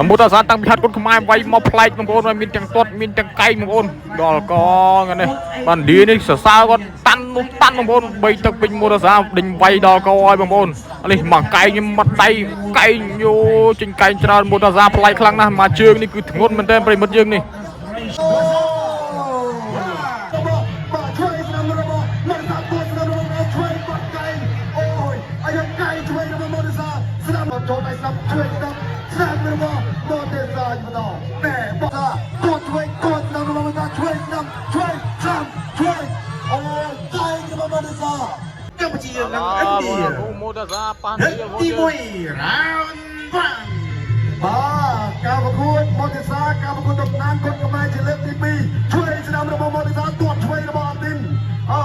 មូតាសាតាំងពីហាត់គុនខ្មែរវាយមកប្លែកបងប្អូនហើយមានទាំងទាត់មានទាំងកែងបងប្អូនដល់កងនេះបានឌីនេះសរសើរគាត់តាន់នោះតាន់បងប្អូនបីទឹកពេញមូតាសាដេញវាយដល់កហើយបងប្អូននេះមកកែងមកដៃកែងយោចេញកែងច្រើនមូតាសាប្លែកខ្លាំងណាស់មកជើងនេះគឺធ្ងន់មែនទែនប្រិមិត្តយើងនេះ បាទជួយស្នាមរបស់មកសាពួរស្នាមរបស់ជួយបាត់កែងអូយអាយុកែងជួយរបស់មកសាស្នាមចូលដៃស្នាមជួយស្នាមស្នាមរបស់មកទេសាម្ដងណែបសាគាត់ជួយគាត់ស្នាមរបស់មកសាជួយស្នាមជួយស្នាមជួយអូយកែងរបស់មកសា កម្ពុជានិងឥណ្ឌា មូតាសាប៉ាន លើកទី1 round 1 បាទការប្រកួតមកទេសាការប្រកួតតំណាងគុនខ្មែរជាលើកទី2ជួយស្នាមរបស់មកទេសាទាត់ជួយរបស់អាទីនអូ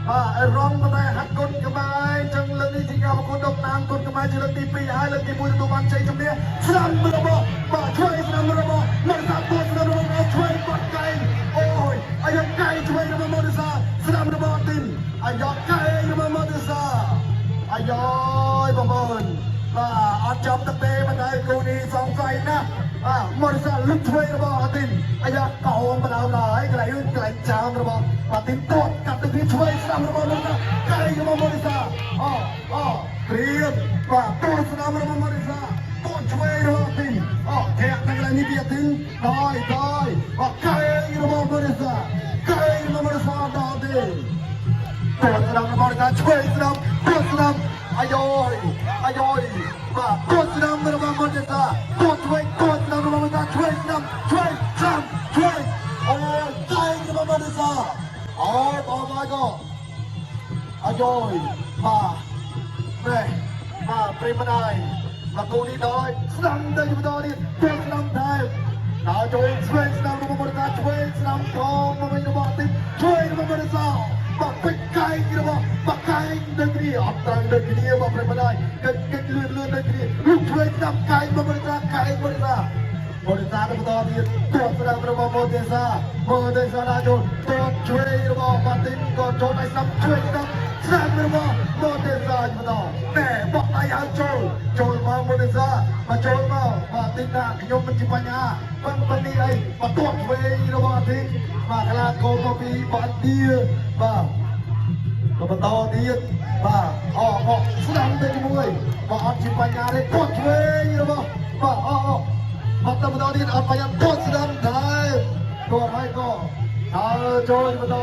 បាទអេរងតែហាត់គុនខ្មែរចឹងលើកនេះជាការប្រកួតតំណាងគុនខ្មែរជាលើកទី2ហើយលើកទី1ទទួលបានជ័យជំនះស្នាមរបស់បាទជួយស្នាមរបស់មកសាទាត់ស្នាមរបស់ជួយបាត់កែងអូយអាយុកែងជួយរបស់មកទេសាស្នាមរបស់អាទីនអាយុកែងរបស់មកទេសាអាយយបងប្អូនបាទអត់ចំទឹកទេមិនដែរគូនេះសង្ស័យណាស់បាទមកទេសាលុកឆ្វេងរបស់អាទីនអាយ៉ាកោងបដៅដល់ហើយកន្លែងកន្លែងចាមរបស់អាទីនទាត់កាត់ទៅពីឆ្វេងស្ដាំរបស់លោកកែងរបស់មកទេសាអូអូត្រៀមបាទទាត់ស្ដាំរបស់មកទេសាទាត់ឆ្វេងរបស់អាទីនអូធាក់ទៅកន្លែងនេះពីអាទីនដល់ដល់បាទកែងរបស់មកទេសាកែងរបស់មកទេសាដល់ទេ ទាត់ស្ដាំរបស់កាឆ្វេងស្ដាំទាត់ស្ដាំអាយយអាយយបាទទាត់ស្ដាំរបស់មន្តតាទាត់ឆ្វេងទាត់ស្ដាំរបស់មន្តតាឆ្វេងស្ដាំឆ្វេងស្ដាំឆ្វេងអូយចែងរបស់មន្តតាអូយបងមកក៏អាយយបាទនេះបាទប្រិមដាយមកគូនេះដល់ស្ដាំទៅបន្តនេះទាត់ស្ដាំថែមដល់ចូលឆ្វេងស្ដាំរបស់មន្តតាឆ្វេងស្ដាំផងមកវិញរបស់ទីឆ្វេងរបស់មន្តតា បាទពេចកែងរបស់បាកែងដូចគ្នាអត់ត្រូវដូចគ្នាបងប្រិមត្តហើយកិច្ចកិច្ចលឿនលឿនដូចគ្នាលុកឆ្វេងស្ដាំកែងបងប្រិមត្តកែងបរិសាបរិសាទៅបន្តទៀតទាត់ស្ដាំរបស់ម៉ូទេសាម៉ូទេសាណាចូលទាត់ឆ្វេងរបស់ម៉ាទីនក៏ចូលដៃស្ដាំឆ្វេងស្ដាំស្ដាំរបស់ម៉ូទេសាបន្តណែបោះដៃឲ្យចូលចូលមកម៉ូទេសាមកចូលមកម៉ាទីនថាខ្ញុំមិនជាបញ្ហាប៉ុន្តែនេះអីបន្ទាត់ឆ្វេងរបស់អាទីនបាទក្លាកោមកពីបាឌៀបាទ ក៏បន្តទៀតបាទអអស្ដាំទៅជាមួយបាទអត់ជាបញ្ហាទេទាត់ឆ្វេងរបស់បាទអអមកទៅបន្តទៀតអត់បញ្ហាទាត់ស្ដាំដែរទាត់ហើយក៏ដើរចូលបន្ត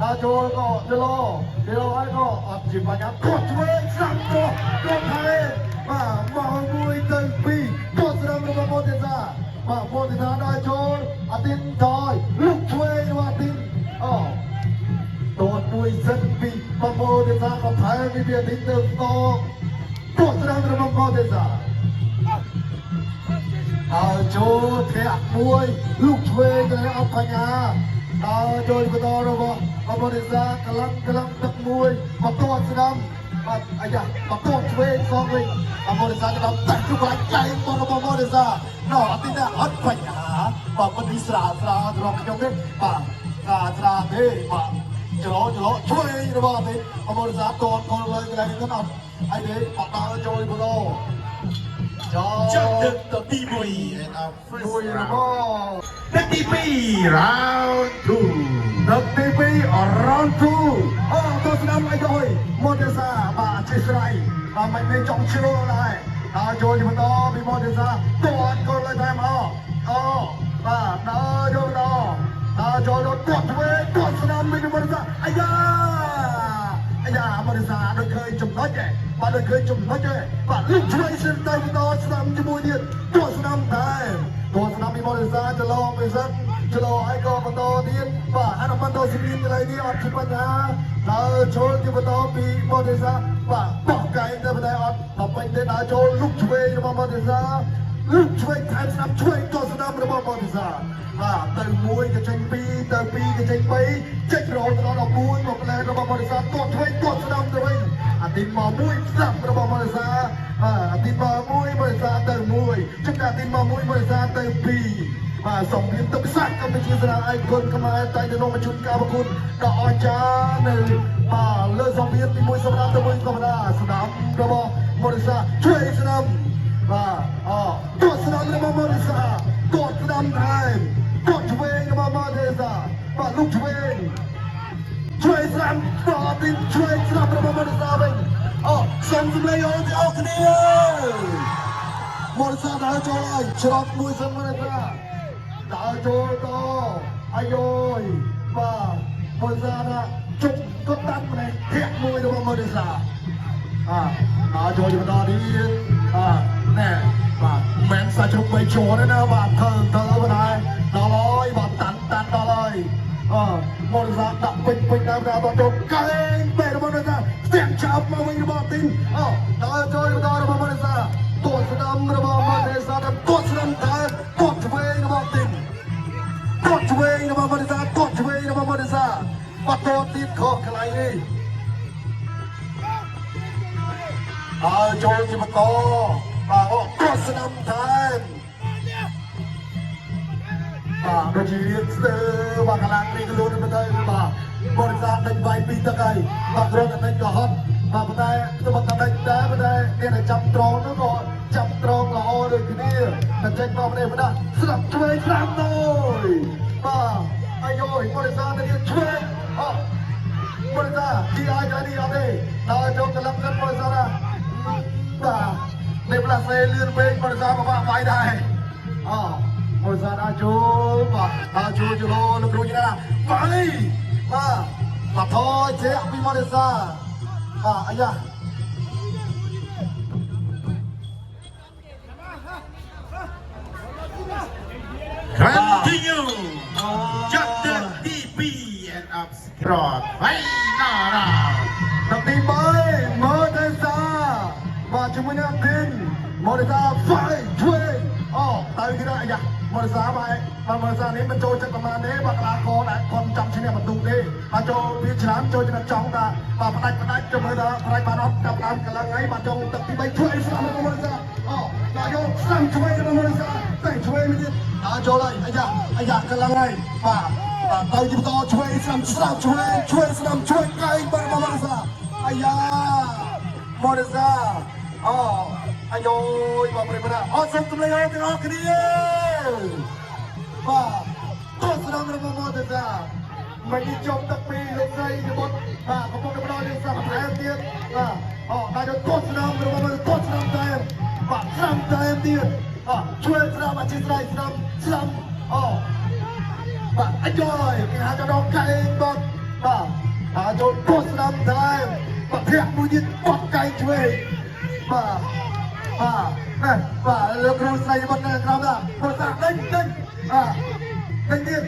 ដើរចូលក៏ទៅលោទៅលោហើយក៏អត់ជាបញ្ហាទាត់ឆ្វេងស្ដាំទាត់ទាត់ហើយបាទមកមួយទៅពីរទាត់ស្ដាំរបស់ម៉ូទេសាបាទម៉ូទេសាដើរចូលអាទីនថយលុកឆ្វេងរបស់អាទីនអូ តតមួយសិនពីបបោទេសាក៏ថែមពីអាទិត្យទៅតទោះស្ដាំរបស់បោទេសាហើយចូលធាក់មួយលុកឆ្វេងទៅអត់បញ្ញាដល់ចូលបន្តរបស់បបោទេសាកលឹងកលឹងទឹកមួយមកតតស្ដាំបាទអាយ៉ាមកតតឆ្វេងសងវិញបបោទេសាក៏ដល់តាក់គ្រប់កន្លែងចៃរបស់បបោទេសាណោះអតិណាអត់បញ្ញាបាទមិននេះស្រាលស្រាលរបស់ខ្ញុំទេបាទស្រាលស្រាលទេបាទ ច្រច្រឆ្វេងរបស់អាទិត្យអមរសាតតកលលើកន្លែងនេះអត់អីទេបត់ដល់ចូលបលោចោ ចប់ទឹកទៅទី1 and our first មួយរ round របស់ ទឹកទី2 round 2 ទឹកទី2 round 2អូទស្សនំអីក៏អុយម៉ូទេសាបាទអធិស្ឋានបាទមិនមានចង់ជ្រុលដែរដល់ចូលទីបន្តពីម៉ូទេសាតតកលលើតែមកអូបាទដល់ចូលដល់ដល់ចូលដល់ទាត់ឆ្វេងទាត់ស្ដាំពីម៉ូទេសាអាយ៉ាអាយ៉ាម៉ូទេសាដូចឃើញចំណុចឯងបាទដូចឃើញចំណុចឯងបាទលុកឆ្វេងសិនទៅបន្តស្ដាំជាមួយទៀតទាត់ស្ដាំដែរទាត់ស្ដាំពីម៉ូទេសាច្រឡំពីសិនច្រឡឲ្យក៏បន្តទៀតបាទអនុបណ្ដោស៊ីមីនកន្លែងនេះអត់ជាបញ្ហាដល់ចូលទីបន្តពីម៉ូទេសាបាទបោះកែងទៅតែអត់ដល់ពេញទេដល់ចូលលុកឆ្វេងរបស់ម៉ូទេសាលុកឆ្វេងថែមស្ដាំឆ្វេងតស្ដាំរបស់ម៉ូទេសាបាទទៅ1ក៏ចេញ2ទៅ2ក៏ចេញ3ចេញរហូតដល់11មកផ្លែរបស់ម៉ូទេសាទាត់ឆ្វេងទាត់ស្ដាំទៅវិញអាទីមកមួយស្ដាំរបស់ម៉ូទេសាបាទអាទីមកមួយម៉ូទេសាទៅ1ចំណែកអាទីមកមួយម៉ូទេសាទៅ2បាទសូមមានទឹកសាច់កម្ពុជាស្រាឯកុនខ្មែរតែទៅនាំមកជូនការប្រគុណដ៏អស្ចារ្យនៅបាទលើសង្វៀនទី1សម្រាប់ទៅ1ធម្មតាស្ដាំរបស់ម៉ូរិសាជួយស្ដាំ បាទអទស្សនរបស់មរិសាទស្សនថែមទស្សឆ្វេងរបស់មរិសាបាទលោកឆ្វេងឆ្វេងស្រាំដល់ទីឆ្វេងស្រាំរបស់មរិសាវិញអូសុំសម្លេងអូនទាំងអស់គ្នាមរិសាដើរចូលហើយច្រកមួយសិនមរិសាដើរចូលតអាយយបាទមរិសាណាជុំក៏តាត់ម្នាក់ធាក់មួយរបស់មរិសា អាដល់ចូលជាបន្តទៀតអាណែបាទមិនសាច់ជ្រុកបីជួរទេណាបាទធ្វើធ្វើបណ្ដែរដល់ហើយបាទតាន់តាន់ដល់ហើយអមរិសាដាក់ពេញពេញដល់ដល់ចូលកែងបែររបស់មរិសាស្ទាក់ចាប់មកវិញរបស់ទីនអដល់ចូលបន្តរបស់មរិសាតួស្ដាំរបស់មរិសាតួស្ដាំតែតួឆ្វេងរបស់ទីនតួឆ្វេងរបស់មរិសាតួឆ្វេងរបស់មរិសាបាត់តទៀតខកកន្លែងនេះ ហើយចូលជាបន្តបាទអូទស្សនំថែមបាទដូចជារៀងស្ទើបាទកន្លងនេះខ្លួនទៅទៅបាទបរិសាទដេញវាយពីទឹកហើយបាទគ្រាន់តែដេញក៏ហត់បាទប៉ុន្តែទៅមកដេញដែរប៉ុន្តែអ្នកដែលចាប់ត្រង់នោះក៏ចាប់ត្រង់ល្អដូចគ្នាតែចេញមកម្នេះម្ដងស្រាប់ឆ្វេងស្រាប់ទៅបាទអាយយបរិសាទទៅឆ្វេងអូបរិសាទីអាចនេះអត់ទេដល់ចូលកន្លងសិនបរិសាណា បាទនេះផ្លាសេលឿនពេកបរិសាបបាក់វាយដែរអបរិសាអាចចូលបាទអាចចូលចូលលោកគ្រូណាវាយបាទបាទថយជាពីបរិសាបាទអាយ៉ា Continue ចាប់ទឹកទី2 and up ក្រ final round. ទឹកទី3មើលទៅសាបាទជាមួយនឹងទីនមរិសាហ្វាយជួយអូទៅគេដែរអាយ៉ាមរិសាបាទបាទមរិសានេះមិនចូលចិត្តប្រហែលទេបាទកីឡាករដែលគាត់ចាំឈ្នះបន្ទុកទេបាទចូលវាច្រើនចូលចំណចង់តាបាទផ្ដាច់ផ្ដាច់ចូលមើលថាផ្ដាច់បានអត់ចាប់ដើមកន្លងហើយបាទចង់ទឹកទី3ជួយស្ដាំរបស់មរិសាអូដល់យកស្ដាំជួយរបស់មរិសាតែជួយមួយទៀតដល់ចូលហើយអាយ៉ាអាយ៉ាកន្លងហើយបាទបាទទៅជាបន្តជួយស្ដាំស្ដាំជួយជួយស្ដាំជួយកែងបាទរបស់មរិសាអាយ៉ាមរិសាអូអាយយបាទប្រិយមិត្តអរសូមទម្លាយទាំងអស់គ្នា បាទទស្សនរបស់មរិសាមិននេះជុំទឹកពីលោកស្រីនិបុតបាទកំពុងតែផ្ដល់យើងសាប់ថែមទៀតបាទអូដល់យកទស្សនរបស់មរិទស្សនតែបាទស្រាំតែទៀតអជួយស្រាំអធិស្ឋានស្រាំស្រាំអូបាទអាយយគេហៅថាដល់កែងបាទបាទហើយចូលទស្សនតែបាទធាក់មួយទៀតបត់កែងឆ្វេងបាទបាទណែបាទលោកគ្រូស្រីបុតនៅក្រោមដែរប្រសាដេញដេញបាទដេញទៀត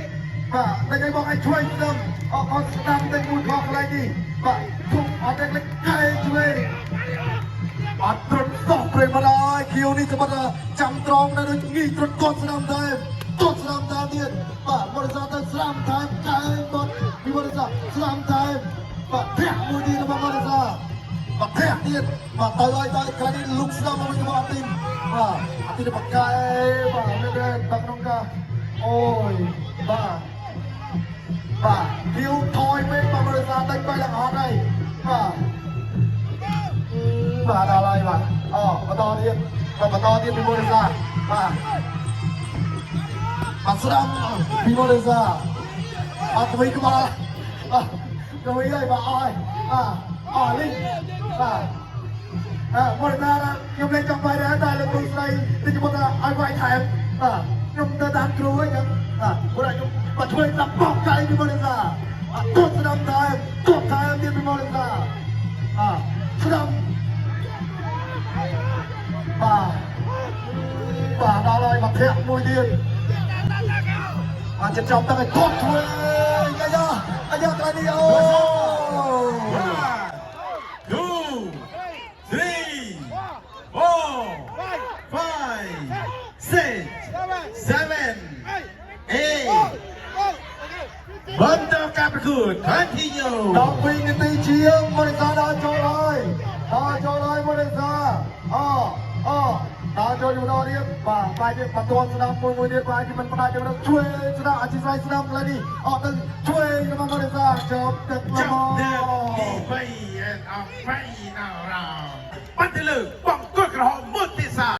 បាទដេញឲ្យបងឲ្យជួយស្ដាំអអត់ស្ដាំដេញមួយខកន្លែងនេះបាទធំអត់ដេញកែងឆ្វេងអត់ត្រឹមសោះព្រៃមកដល់ខៀវនេះសម្បត្តិចាំត្រង់នៅដូចងាយត្រត់គាត់ស្ដាំតែទាត់ស្ដាំតាមទៀតបាទបរិស័ទទៅស្ដាំថែមកែងបត់ពីបរិស័ទស្ដាំថែមបាទធាក់មួយទៀតរបស់បរិស័ទបាទធាក់ទៀតបាទទៅឲ្យទៅខ្លះនេះលុកស្ដាំមកវិញរបស់អាទីនបាទអាទីនបកែបាទមែនទេបាទក្នុងការអូយបាទបាទខៀវថយពេកបាទបរិស័ទដេញไปឡើងហត់ហើយបាទបាទដល់ហើយបាទអូបន្តទៀតបាទបន្តទៀតពីបរិស័ទបាទ បាទស្ដាំពីម៉ូលេសាអត់វិញក្បាលអត់ទៅវិញហើយបាទអស់ហើយអអស់លីងបាទអើម៉ូលេសាខ្ញុំលេងចង់បាយដែរតែលោកគ្រូស្រីទីជមុតឲ្យវាយថែមបាទខ្ញុំទៅតាមគ្រូហើយចឹងបាទព្រោះខ្ញុំបាទជួយស្ដាប់បោកកៃពីម៉ូលេសាអត់ទាត់ស្ដាំថែមទាត់ថែមទៀតពីម៉ូលេសាអស្ដាំបាទបាទដល់ហើយបាទធាក់មួយទៀត អាចចំទឹកឲ្យទាត់ធ្វើអាយ៉ាអាយ៉ាក្រៃនេះអូ One, two, three, four, five, six, seven, eight. បន្តការប្រកួត continue. 12នាទីជាងមរិសាដល់ចូលហើយដល់ចូលហើយមរិសាអូអូដល់ចូលជំនទៀតបាទបាយទៀតបន្ទាត់ស្ដាំមួយមួយទៀតបាយទីមិនផ្ដាច់ទេជួយស្ដាំអធិស្ឋានស្ដាំឡើយនេះអត់ទៅជួយរបស់មរិសាចប់ទឹកល្ម ចាប់ទឹកទី ម 3 and a final round បាត់ទៅលើបង្គោលក្រហមមុតទេសា